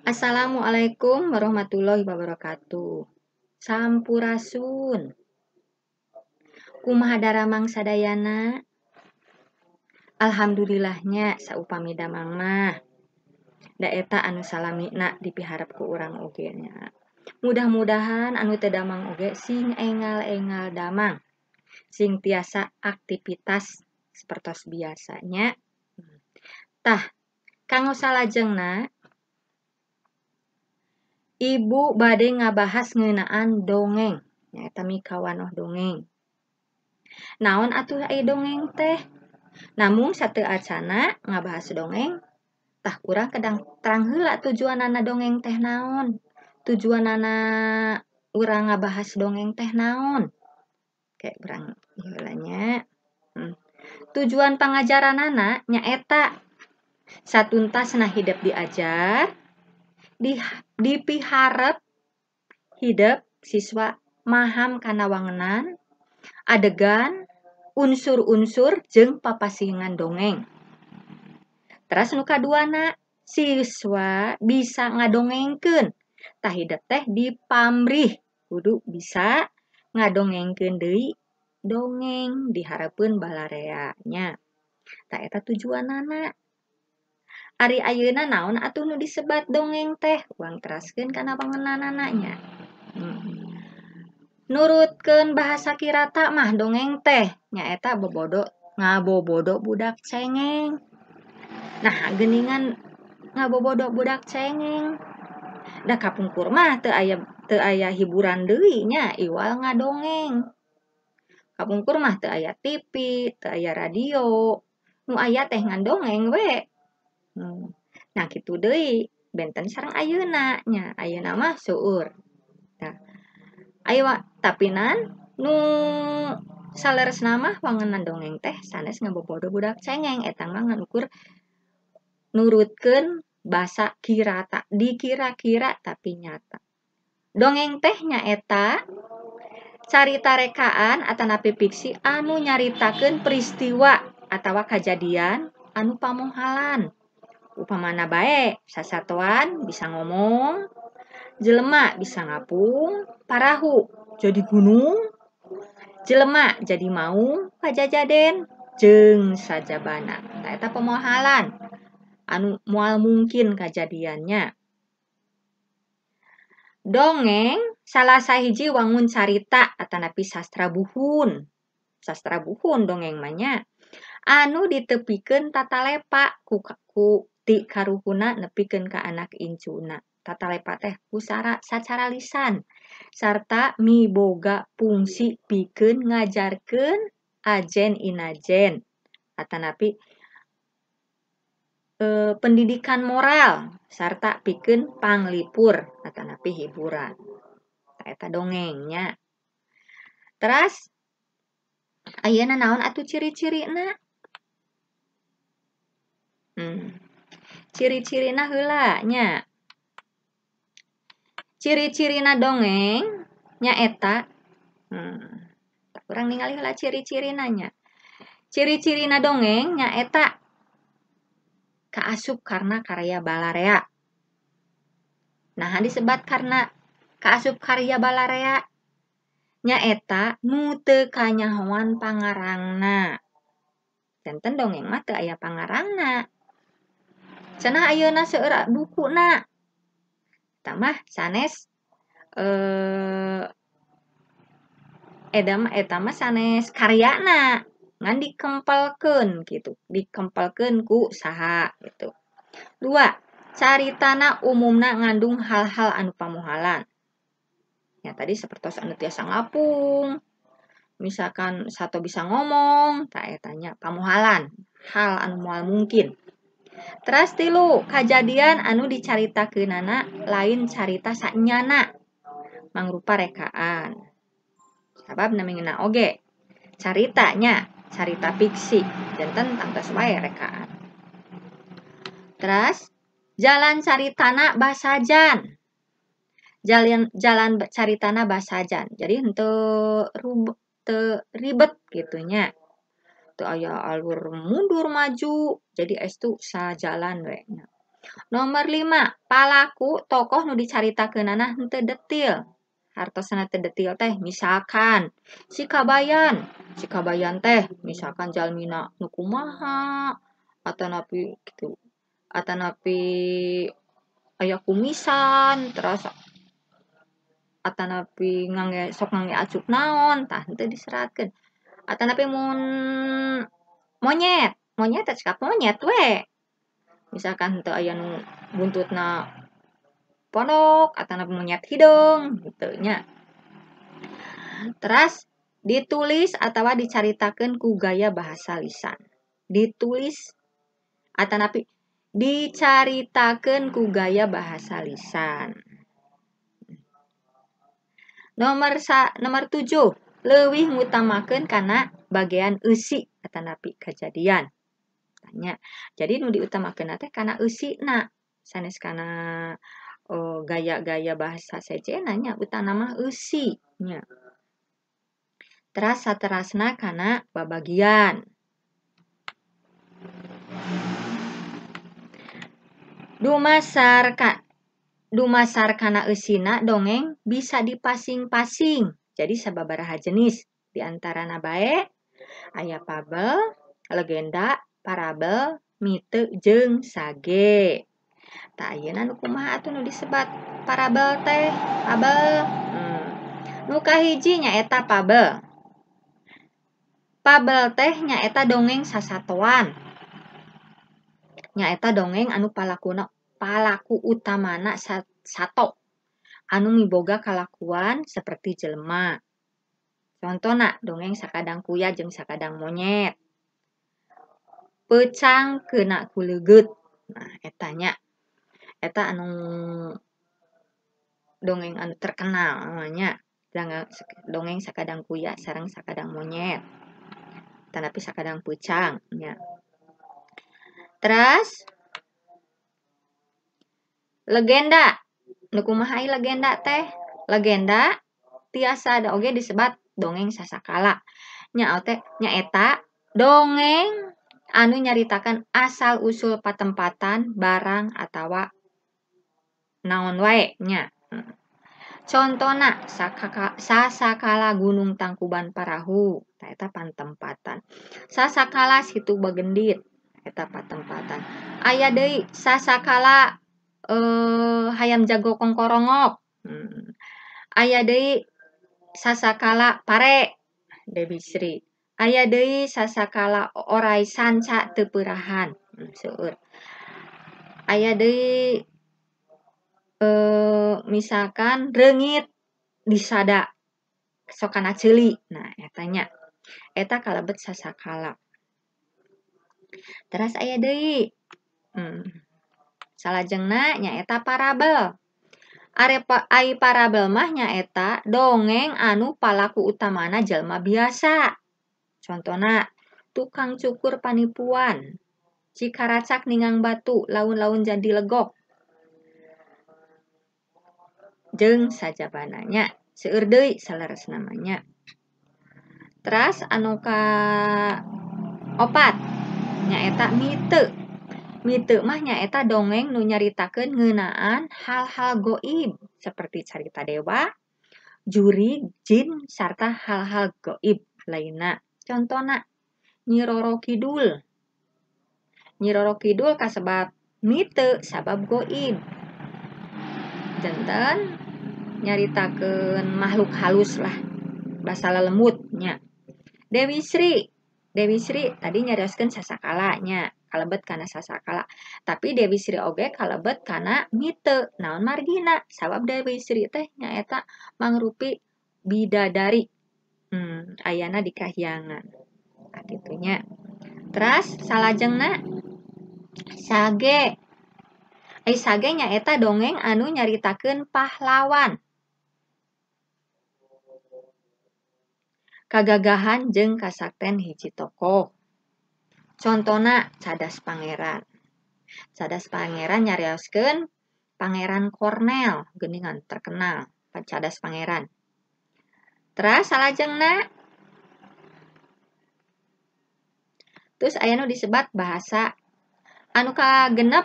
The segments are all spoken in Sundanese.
Assalamualaikum warahmatullahi wabarakatuh. Sampurasun. Kumaha daramang sadayana? Alhamdulillahnya saupami damang mah. Da eta anu salamina dipiharep ku urang oge nya. Mudah-mudahan anu teu damang oge sing engal-engal damang. Sing tiasa aktivitas sapertos biasanya. Tah, kanggo salajengna Ibu bade ngabahas ngeunaan dongeng, nyaeta mikawanoh dongeng. Naon atuh ai dongeng teh? Namung sateu acana ngabahas dongeng, tah urang kadang terang heula tujuanana dongeng teh naon? Tujuanana urang ngabahas dongeng teh naon? Kayak urang heula nya. Tujuan pangajaranana nyaeta satuntasna hidep diajar, dipiharep hidep siswa maham kana wangenan, adegan, unsur-unsur jeung papasihan dongeng. Teras nu kaduana, siswa bisa ngadongengkeun. Tah hidep teh dipamrih kudu bisa ngadongengkeun deui dongeng dihareupeun balarea nya. Tah eta tujuanana. Ari ayeuna naon atuh nu disebat dongeng teh? Urang teraskeun kana wangenanana nya. Nurutkeun bahasa kirata mah dongeng teh nyaeta bobodo ngabobodo budak cengeng. Nah, geuningan ngabobodo budak cengeng. Da kapungkur mah teu aya hiburan deui nya iwal ngadongeng. Kapungkur mah teu aya TV, teu aya radio, nu aya teh ngan dongeng we. Nah kitu deui benten sareng ayeuna nya, ayeuna mah seueur. Tah ayo tapinan nu saleresna mah wangenan dongeng teh sanes ngabobodo budak cengeng, eta mah ngan ukur nurutkeun basa kirata, dikira-kira tapi nyata. Dongeng teh nyaeta carita rekaan atanapi fiksi anu nyaritakeun peristiwa atawa kajadian anu pamohalan. Upamana bae, sasatoan bisa ngomong, jelema bisa ngapung, parahu jadi gunung, jelema jadi maung, kajajaden jeung sajabana. Tah eta pamohalan anu moal mungkin kajadiannya. Dongeng salah sahiji wangun carita atanapi sastra buhun. Sastra buhun dongeng mah nya anu ditepikeun tatalepa ku ti karuhuna nepikeun ka anak incuna. Tatalepa teh ku sacara lisan sarta miboga fungsi pikeun ngajarkeun ajen inajen atanapi pendidikan moral sarta pikeun panglipur atanapi hiburan. Tah eta dongengnya. Teras ayeuna naon atuh ciri-cirina? Ciri-cirina heula nya. Ciri-cirina dongeng nyaeta urang ningali heula ciri-cirina nya. Ciri-cirina dongeng nyaeta kaasup karena karya balarea. Nah, disebat karena kaasup karya balarea nyaeta nu teu kanyahoan pangarangna. Janten dongeng mah teu aya pangarangna. Cenah ayeuna seueur bukuna. Eta mah sanes eta mah sanes karyana ngan dikempelkeun gitu, dikempelkeun ku saha gitu. Dua, caritana umumna ngandung hal-hal anu pamohalan. Ya tadi sapertos anu tiasa ngapung, misalkan sato bisa ngomong, tah eta nya pamohalan, hal anu moal mungkin. Teras tilu, kajadian anu dicaritakeunana lain carita sanyana, mangrupa rekaan. Sabab namina oge caritanya, carita fiksi, janten tangtos wae rekaan. Teras jalan caritana basajan. Jalan caritana basajan. Jadi henteu ribet gitu nya. Teu aya alur mundur maju, jadi estu sajalan we nya. Nomor 5, palaku tokoh nu dicaritakeunana henteu detil. Hartosna teu detil teh misalkan si Kabayan, si Kabayan teh misalkan jalmina nu kumaha atanapi kitu. Atanapi aya kumisan terus atanapi ngangge sok ngangge acuk naon tah henteu diseratkeun. Atanapi mun monyet, monyet teh cekap monyet we. Misalkan henteu aya nu buntutna pondok atanapi monyet hideung kitu nya. Teras ditulis atawa dicaritakeun ku gaya bahasa lisan. Ditulis atanapi dicaritakeun ku gaya bahasa lisan. Nomor 7, leuwih ngutamakeun kana bagian eusi atanapi kajadian. Tanya. Jadi nu diutamakeun teh kana eusina sanes kana gaya-gaya bahasa sejenna nya, utama mah eusi nya. Teras saterasna kana babagian. Dumasar kana eusina dongeng bisa dipasing-pasing. Jadi sababaraha jenis di antarana bae aya fabel, legenda, parabel, mite jeung sage. Tah ayeuna nu kumaha atuh nu disebat parabel teh, fabel. Nu kahiji nyaeta fabel. Fabel teh nyaeta dongeng sasatoan. Nyaeta dongeng anu palaku utamana sato anu miboga kalakuan seperti jelema. Contona dongeng sakadang kuya jeung sakadang monyet. Peucang keuna ku leugeut. Nah eta nya. Eta anu dongeng anu terkenal nya. Dongeng sakadang kuya sareng sakadang monyet. Tanapi sakadang peucang nya. Teras legenda. Nu kumaha ieu legenda teh? Legenda tiasa da oge disebat dongeng sasakala. Nya teh nyaeta dongeng anu nyaritakan asal usul patempatan barang atawa naon wae nya. Contona sasakala Gunung Tangkuban Parahu, tah eta pantempatan. Sasakala Situ Bagendit, eta patempatan. Aya deui sasakala hayam jago kongkorongok. Aya deui sasakala pare Dewi Sri. Aya deui sasakala orai sanca teu peurahan, seueur. Aya deui misalkan reungit disada sok kana ceuli. Nah eta nya. Eta kalebet sasakala. Teras aya deui salajengna nyaeta parabel. Ai parabel mah nyaeta dongeng anu palaku utamana jelema biasa. Contona tukang cukur panipuan, cikaracak ningang batu, laun-laun jadi legok. Jeung sajabana nya, seueur deui saleresna mah nya. Teras anu ka opat nyaeta mite. Mite mah nyaeta dongeng nu nyaritakeun ngeunaan hal-hal goib seperti carita dewa, jurig, jin sarta hal-hal goib lainna. Contona Nyi Roro Kidul. Nyi Roro Kidul kasebat mite sabab goib. Janten nyaritakeun makhluk halus lah, basa lelembut nya. Dewi Sri. Dewi Sri tadi nyarioskeun sasakala nya, kalebet kana sasakala. Tapi Dewi Sri oge kalebet kana mite. Naon margina? Sabab Dewi Sri teh nyaeta mangrupi bidadari. Ayana di kahyangan. Nah, kitu nya. Teras salajengna sage. Ai sage nyaeta dongeng anu nyaritakeun pahlawan. Kagagahan jeung kasakten hiji tokoh. Contona Cadas Pangeran. Cadas Pangeran nyarioskeun Pangeran Cornell, geuningan terkenal Cadas Pangeran. Teras salajengna terus aya nu disebat bahasa anu kagenep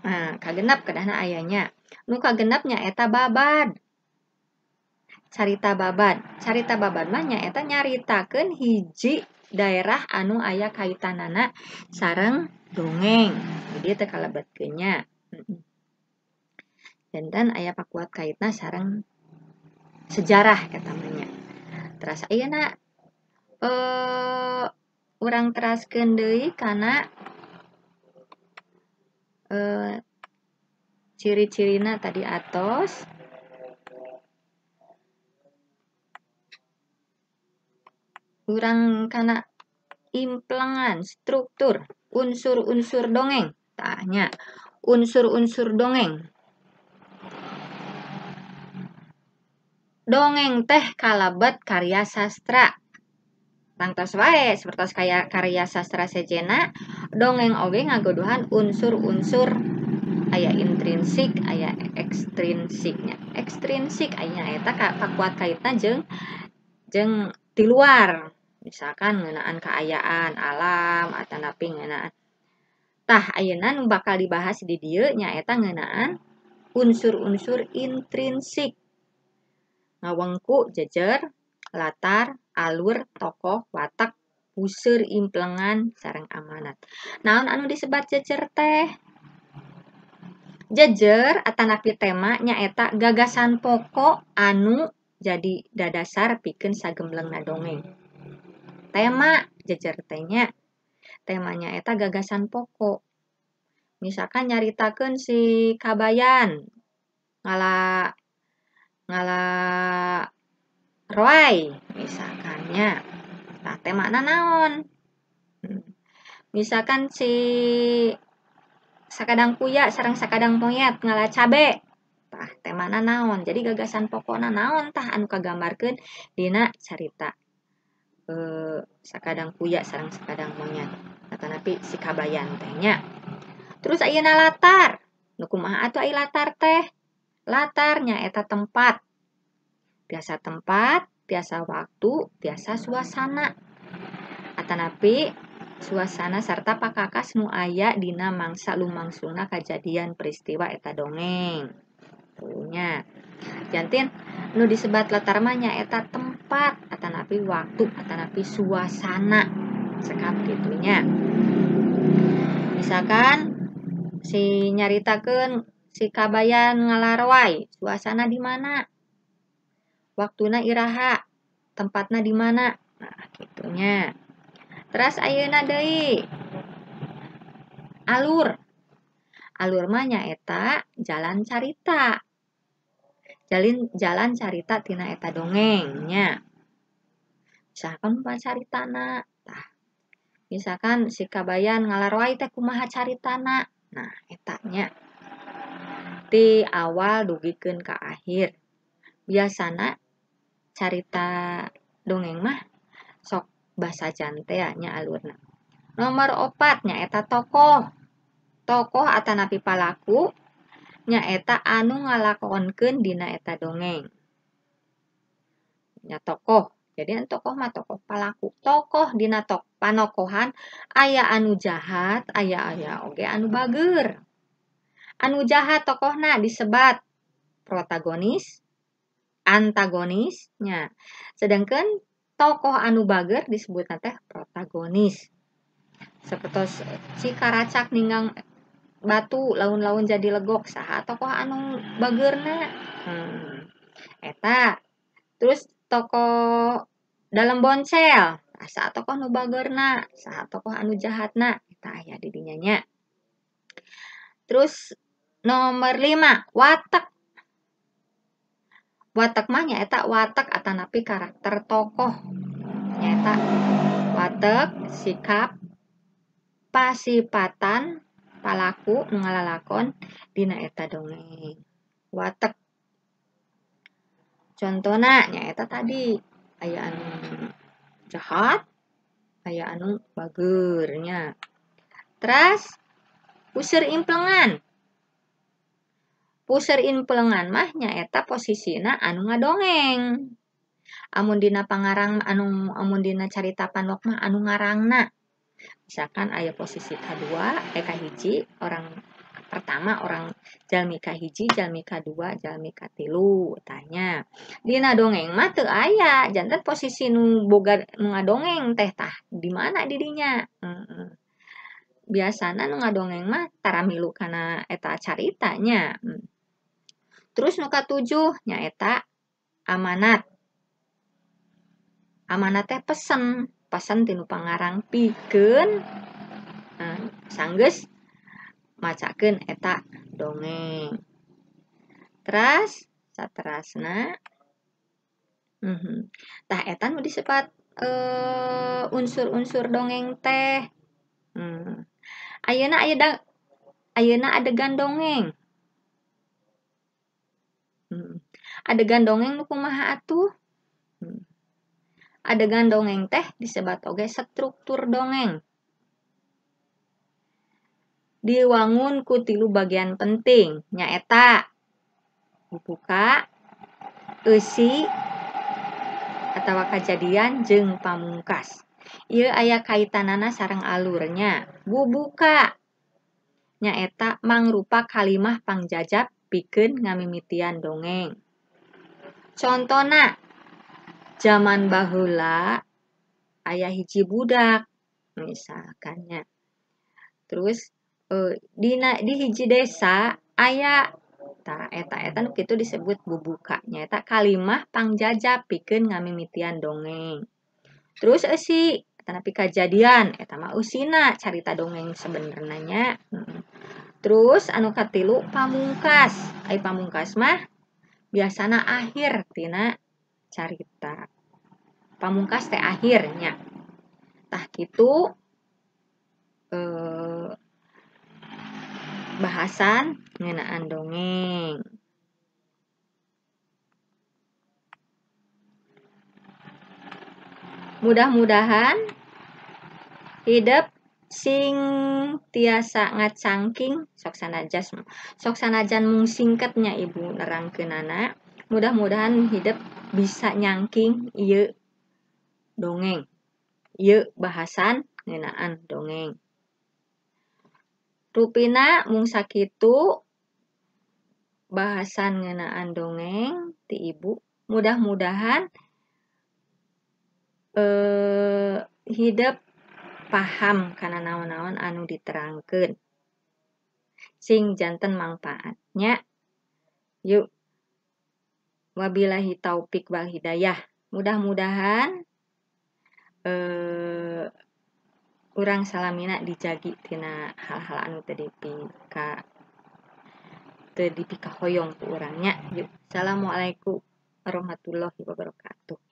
Nah, kagenep kedahna aya nya. Nu kagenep nyaeta babad. Carita babad. Carita babad mah nyaeta nyaritakeun hiji daerah anu aya kaitanana sareng dongeng. Jadi teu kalebetkeun nya. Janten aya pakuat kaitna sareng sejarah eta mah nya. Teras ayeuna urang teraskeun deui kana ciri-cirina tadi atos. Urang kana implengan struktur unsur-unsur dongeng. Tah nya, unsur-unsur dongeng. Dongeng teh kalebet karya sastra. Tangtos wae sapertos kaya karya sastra sejenna, dongeng oge ngagoduhan unsur-unsur aya intrinsik, aya ekstrinsiknya. Ekstrinsik aya eta pakuat kaitna jeung di luar. Misalkan ngeunaan kaayaan alam atanapi ngeunaan. Tah ayeuna nu bakal dibahas di dieu nyaeta ngeunaan unsur-unsur intrinsik. Ngawengku jejer, latar, alur, tokoh, watak, puseur, implengan, sareng amanat. Naon anu disebat jejer teh? Jejer atanapi tema nyaeta gagasan pokok anu jadi dadasar pikeun sagemblengna dongeng. Tema jejer teh nya. Temanya eta gagasan pokok. Misalkan nyaritakeun si Kabayan ngala roai misalkannya. Tah temana naon? Misalkan si Sakadang Kuya sareng Sakadang Monyet ngala cabe. Tah temana naon? Jadi gagasan pokokna naon tah anu kagambarkeun dina carita Sakadang Kuya sareng Sakadang Monyet atanapi si Kabayan teh nya. Terus ayeuna latar. Nu kumaha atuh ai latar teh? Latar nyaeta tempat. Biasa tempat, biasa waktu, biasa suasana. Atanapi suasana sarta pakakas nu aya dina mangsa lumangsungna kajadian peristiwa eta dongeng. Tuh nya. Janten nu disebat latar mah nyaeta tempat atanapi waktu atanapi suasana. Cekap kitu nya. Misalkan si nyaritakeun si Kabayan ngalaroai, suasana di mana? Waktuna iraha, tempatna di mana? Nah, kitu nya. Teras ayeuna deui alur. Alur mah nyaeta jalan carita. Jalan carita tina eta dongeng nya. Misalkan kumaha caritana? Tah. Misalkan si Kabayan ngalaroai teh kumaha caritana? Nah, eta nya. Ti awal dugikeun ka akhir. Biasana carita dongeng mah sok basajan teh nya alurna. Nomor 4 nyaeta tokoh. Tokoh atanapi palaku nyaeta anu ngalakonkeun dina eta dongeng. Nya tokoh. Jadi tokoh mah tokoh palaku. Tokoh dina panokohan aya anu jahat, aya oge anu bager. Anu jahat tokohna disebat protagonis, antagonis nya. Sedangkan tokoh anu bager disebutna teh protagonis. Sapertos si Karacak ninggang batu laun-laun jadi legok, saha tokoh anu bagerna? Eta. Terus tokoh dalam boncel, saha tokoh nu bagerna, saha tokoh anu jahatna, eta aya di dinya nya. Terus nomor 5, watak. Watak mah nyaeta watak atanapi karakter tokoh. Nyaeta watak, sikap, pasipatan palaku nu ngalalakon dina eta dongeng. Watak. Contona nyaeta tadi aya anu jahat, aya anu bager nya. Teras puseur implengan. Puseur implengan mah nyaeta posisina anu ngadongeng. Amun dina pangarang anu amun dina carita panok mah anu ngarangna. Misalkan aya posisi ka-2, ka-1 orang Pertama orang jalmi kahiji, jalmi kadua, jalmi katilu tanya. Dina dongeng mah teu aya, janten posisi nu boga nu ngadongeng teh tah di mana didinya. Biasana nu ngadongeng mah tara milu kana eta caritanya. Terus nu katujuh nyaeta amanat. Amanat teh pesen, pesen tinu pangarang pikeun sanggeus macakeun eta dongeng. Teras saterasna tah eta nu disebat unsur-unsur dongeng teh. Ayeuna ayeuna adegan dongeng. Adegan dongeng nu kumaha atuh? Adegan dongeng teh disebat oge struktur dongeng. Diwangun ku tilu bagian penting nyaeta bubuka, eusi atawa kajadian jeung pamungkas. Ieu aya kaitanana sareng alurnya. Bubuka nyaeta mangrupa kalimah pangjajab pikeun ngamimitian dongeng. Contona jaman baheula aya hiji budak misalkannya. Terus di hiji desa aya tah eta nu kitu disebut bubuka nyaeta kalimah pangjajab pikeun ngamimitian dongeng. Terus eusi tanapi kajadian eta mah eusina carita dongeng sebenarnya nya. Terus anu katilu pamungkas. Ai pamungkas mah biasana akhir tina carita. Pamungkas teh akhirnya. Tah kitu bahasan ngeunaan dongeng. Mudah-mudahan hidep sing tiasa ngacangking sok sanajan mung singketnya ibu nerangkeunana. Mudah-mudahan hidep bisa nyangking ieu dongeng, ieu bahasan ngeunaan dongeng. Rupina mung sakitu bahasan ngeunaan dongeng ti ibu. Mudah-mudahan hidep paham kana naon-naon anu diterangkeun. Sing janten mangpaatnya. Yuk. Wabillahi taufik wal hidayah. Mudah-mudahan urang salamina dijagi tina hal-hal anu teu dipikahoyong ku urang nya. Yuk. Assalamualaikum warahmatullahi wabarakatuh.